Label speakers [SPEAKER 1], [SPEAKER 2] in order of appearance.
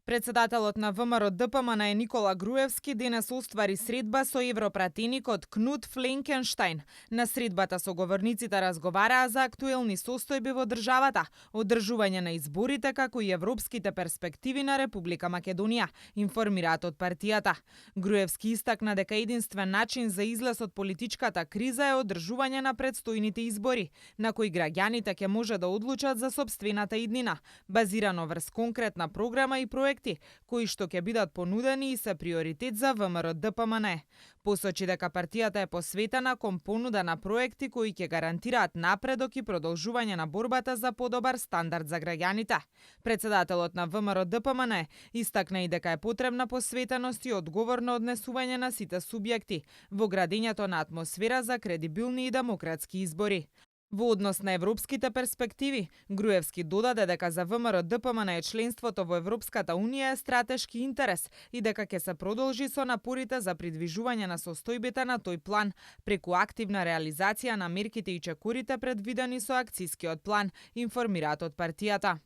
[SPEAKER 1] Председателот на ВМРО ДПМН Никола Груевски денес оствари средба со европратеникот Кнут Фленкенштајн. На средбата соговорниците разговараа за актуелни состојби во државата, одржување на изборите како и европските перспективи на Република Македонија, информираат од партијата. Груевски истакна дека единствен начин за излез од политичката криза е одржување на предстојните избори, на кои граѓаните ќе може да одлучат за сопствената иднина, базирано врз конкретна програма и проекти кои што ќе бидат понудени и се приоритет за ВМРО ДПМН. Посочи дека партијата е посветена кон понуда на проекти кои ќе гарантираат напредок и продолжување на борбата за подобар стандард за граѓаните. Председателот на ВМРО ДПМН истакна и дека е потребна посветеност и одговорно однесување на сите субјекти во градењето на атмосфера за кредибилни и демократски избори. Во однос на европските перспективи, Груевски додаде дека за ВМРО ДПМН членството во Европската Унија е стратешки интерес и дека ќе се продолжи со напорите за придвижување на состојбите на тој план преку активна реализација на мерките и чекорите предвидени со акцискиот план, информираат од партијата.